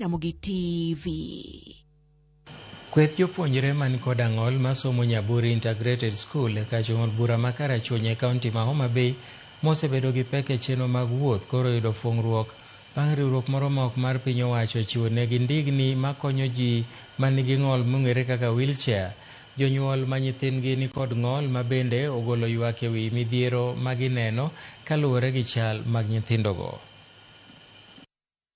Ramogi TV. Kweth jopuonjre man kod ang'ol masomo Nyaburi Integrated School e kar od bura ma Karachuonyo e kaunti ma Homa Bay mosebedo gi pek e chenro mag wuoth koro oyudo fuong'ruok bang' riwruok moro ma ok mar piny owacho chiwo negi ndigni makonyo ji manigi ng'ol mong'ere kaka wheelchair. Jonyuol ma nyithindgi ni kod ng'ol ma bende ogolo ywak ewi midhiero ma gineno kaluwore gi chal mag nyithindogo.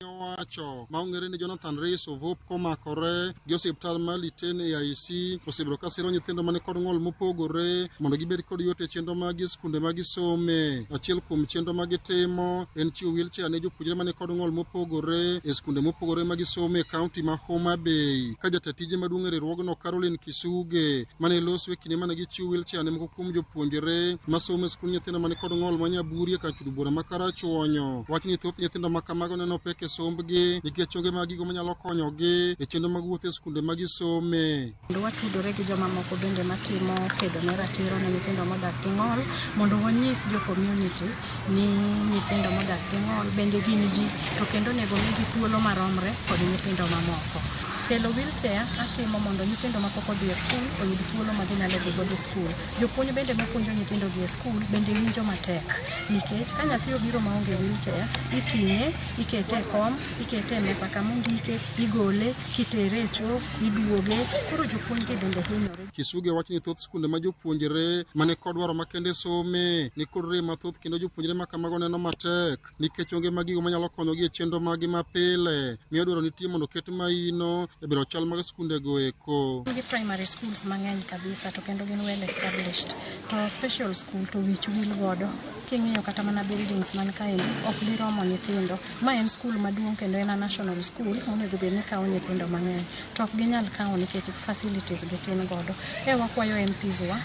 Owacho ma ong'ere ni Jonathan Rees Ovup komakore gi osiptal mar Litein AIC osebedo ka siro nyithindo mani kod ng'ol mopogore mondo gibed kod yot e chenro mag e skunde ma gisome. Achiel kuom chenro ma gitimo en chiwo wheelchair ne jopuonjre mani kod ng'ol mopogore e skunde mopogore ma gisome e kaunti ma Homa Bay. Ka jata tije maduong' e riwruogno Caroline Kisuge mane loso e kinde mane gichiwo wheelchair ne moko kuom jopuonjre masomo e skund nyithindo mani kod ng'ol ma Nyaburi e kar od bura ma Karachuonyo. Wach ni thoth nyithindo ma kamago neno pek e sombgi nikech onge mag gigo manyalo konyogi e chenro mag wuoth e skunde ma gisome. Kendo watudore gi jomamoko bende matimo kedo ne ratiro ne nyithindo modak gi ng'ol mondo wanyis jo community ni nyithindo modak gi ng'ol bende gin ji to kendo onego migi thuolo maromre kod nyithindo mamoko. Kelo wheelchair atimo mondo nyithindo mapok odhi e skul oyud thuolo ma ginyalo dhi godo e skul. Jopuonj bende mapuonjo nyithindo gi e skul bende winjo matek nikech ka nyathi obiro maonge wheelchair, iting'e, ikete e kom, ikete e mesa kama ondike, igole, kitere e choo, iduoge. Koro jopuonj gi bende hinyore. Kisuge wacho ni thoth skunde ma jopuonjre mane kod dwaro makende some ni kod rem mathoth kendo jopuonjre ma kamago neno matek nikech onge mag gigo manyalo konyogi e chenro maggi mapile. Miyo dwaro nitie mondo oket maino e bero chal mag skundego eko. Gi primary schools mang'eny kabisa to kendo gin well established. To special school to wich wil godo. King'iyo kata mana buildings man kaendi ok giromo nyithindo. Ma en skul maduong' kendo en a national school monego bed ni kawo nyithindo mang'eny. To ok ginyal kawo nikech facilities gi tin godo. E wakwayo MPs wa,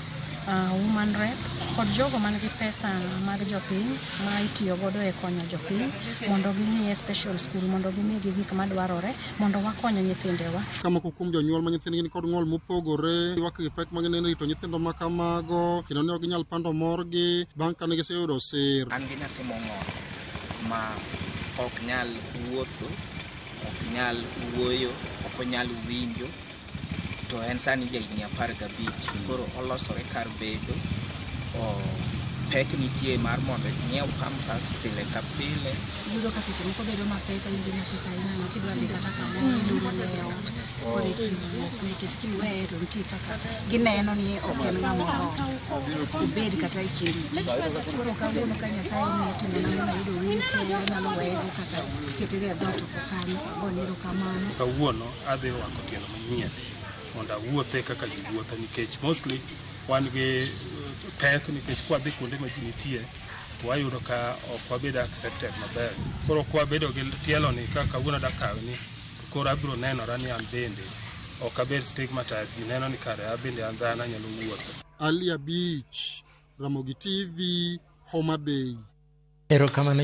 woman rep kod jogo man gi pesa mag jopiny ma itiyo godo e konyo jopiny mondo ging'iye special school mondo gimigi gik madwarore mondo wakony nyithindewa. Ka moko kuom jonyuol ma nyithindgi ni kod ng'ol mopogore ywak gi pek ma gineno e rito nyithindo ma kamago kendo ne ok ginyal pando morgi bang' kane giseyudo sir. An gi nyathi mong'ol ma ok nyal wuotho, ok nyal wuoyo, ok onyal winjo, to en sani jahigni 15. Koro olosore kar bedo. Pek nitie mar mondo inyiew pampers pile ka pile. Iyudo ka seche moko bedo mapek ka in gi nyathi ka ineno kidwa dhi kata kamoro ilorone e ot koro eka iwuok nikech kiweye to nitie kaka gineno ni ok en ng'ama oromo obed kata e kind ji. Koro kawuono ka Nyasaye omiya timona mondo ayudo wheelchair anyalo weyego kata ketego e dhoot oko kanyo agone erokamano. Kawuono adhi rwako tielo manyien mondo awuothe kaka ji wuotho nikech mostly wan gi pek nikech kwadhi kuonde ma ji nitie to wayudo ka ok wabed accepted maber. Koro kwabedo gi tielo ni ka kawuono adwa kawe ni to koro abiro nenora ni an bende ok abed stigmatized ji neno ni kare an bende an dhano anyalo wuotho. Ali Abich, Ramogi TV, Homa Bay. Erokamano.